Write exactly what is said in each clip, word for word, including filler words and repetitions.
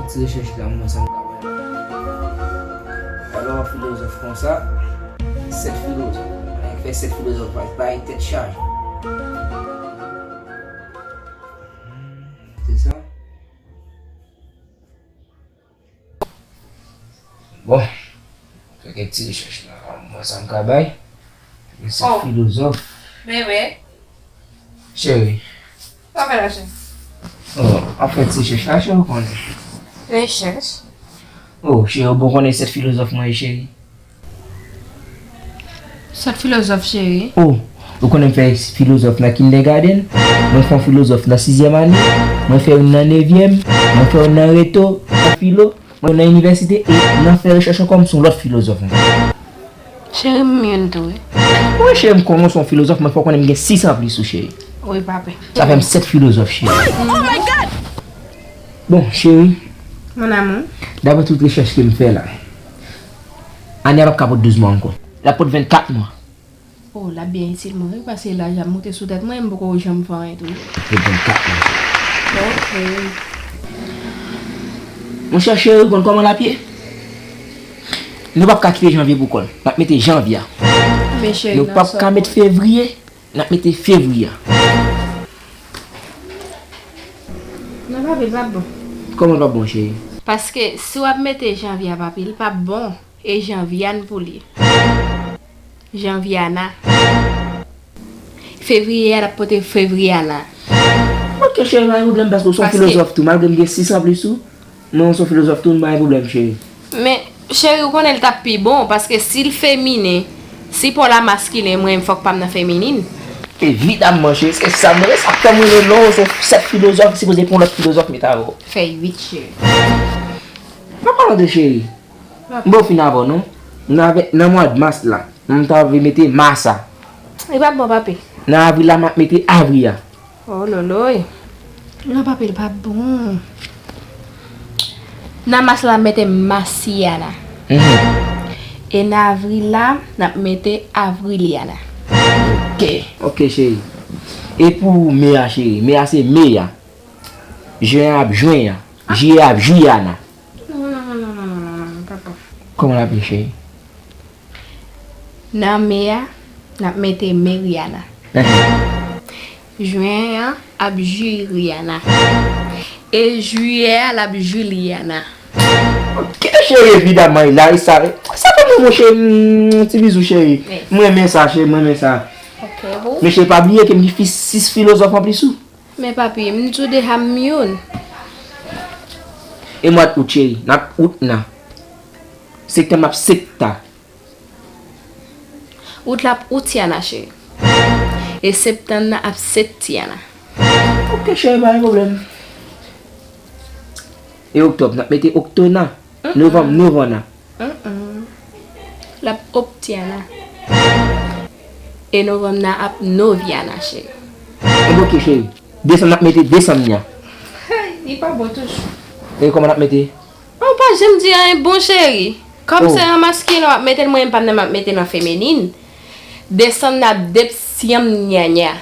Ti rechèch la, m wè sa m ka wè. Alò, filozòf konsa, sèt filozòf. Ann fè sèt filozòf bay, bay tèt chaje. Se sa. Bon, fè kèk ti rechèch la, m wè sa m ka bay. Mesye filozòf. Bebe. Cheri. Sa fè la, cheri? Oh, ap fè ti rechèch la, cheri, ou konnen. Rechèch? Oh, cheri, ou bon konnen sèt filozòf mwen ye, cheri. Sèt filozòf, cheri. Oh, ou konnen m fè filozòf nan kindergarten, mwen fè yon filozòf nan sizyèm ane, mwen fè youn nan nevyèm, mwen fè youn nan reto, nan filo, mwen nan inivèsite, e nan fè rechèch ankò, m se yon lòt filozòf ankò. Cheri, m youn tou, wi. Wi, cheri, m konnen w se yon filozòf, men fò w konnen m gen sis anplis ou, cheri. Wi, papi. Sa fè m sèt filozòf, cheri. Oh my God! Bon, cheri. Mon amour. Daprè tout rechèch ke m fè la, Ania p ap ka pot douz mwa ankò. L ap pot vennkat mwa. Oh, l ap byen itil mwen, wi, paske laj ap moute sou tèt mwen, m poko janm fè anyen tou. Pot vennkat mwa. Ok. Monchè cheri, ou konn kòman l ap ye? Nou p ap ka kite janvye pou kò l. N ap mete janvye a. Men cheri, nou p ap ka met fevriye. N ap mete fevriye a. Non, papi, l p ap bon. Kòman l p ap bon, cheri? Paske si w ap mete janvye a, papi, l p ap bon. E janvye a n pou li. Janvye a n a. Fevriye a, l ap pote fevriye a n a. Ok, cheri, pa gen pwoblèm, paske w se yon filozòf tou. Malgre m gen sis anplis ou, men w se yon filozòf tou, pa gen pwoblèm, cheri. Men, cheri, ou konnen l t ap pi bon, paske si l feminen, si pa w la maskilen, mwen menm fòk pa m nan feminin. Evidamman, cheri, se sa m vle, sa k fè m rele w, se sèt filozòf, sipoze pran lòt filozòf met avè w. Fè uit, cheri. An palan de cheri, m poko fin avè w, non. Nan, nan mwa mas la, m ta vle mete mas a. Li p ap bon, papi. Nan avril la, m ap mete avri a. Oh, loloy. Non, papi, li p ap bon. Nan mas la, m mete masiana. Mhm. E nan avril la, n ap mete avriliana. Ok, ok, cheri. E pou me a, cheri? Me a se me a. Jen a ap jwen a. Jiyè a ap jiyana. Non, non, non, papa. Kòman l ap ye, cheri? Nan me a, n ap mete meriana. Ehe. Jen an ap jiriana. E jiyè a, l ap jiliyana. Ok, cheri, evidamman, Larissa, sa fè mwen, monchè, mm, ti bizou, cheri. Mèsi. M renmen sa, cheri, m renmen sa. Ok, boo. Men, cheri, pa bliye ke m gen sis filozòf anplis ou. Men papi, m di w deja m youn. E mwa out, cheri, n ap out nan. Septanm ap septa. Out la ap outyana, cheri. E septanm nan ap septyana. Ok, cheri, pa gen pwoblèm. E oktòb, n ap mete oktona. Novanm, novanna. Mm-mm. L ap optyana. E novanm nan ap novyana, cheri. Enben, ok, cheri. Desanm, n ap mete desanmnya. Hey, li pa bon toujou. E kòman n ap mete? Ou pa janm di anyen bon, cheri. Kòm se an maskilen w ap mete l, mwen menm pa m nan, m ap mete l an feminin. Desanm nan ap depsyamnyanya.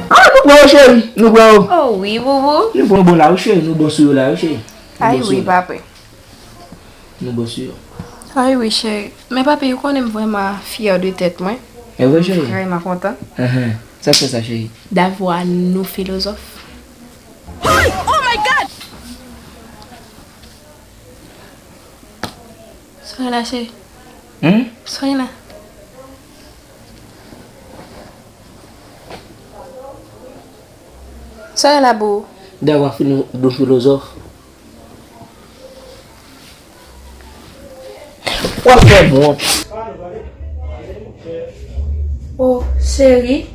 Ah, nou pran yo, cheri. Nou pran yo. Oh wi, boubou. Nou pran yo bon la, wi, cheri. Nou bon sou yo la, wi, cheri. Ay wi, papi. Nou bon sou yo. Ay wi, cheri. Men papi, ou konnen m vrèman fyè de tèt mwen. E vre, cheri? M vrèman kontan. Ahan. Sa k fè sa, cheri? Davwa nou filozòf. Ay! Oh my God! Soyez là, cheri. Hmm? Soyez là. Soyez là, boo. Davwa nou filozòf. W ap fè m wont. Oh, cheri,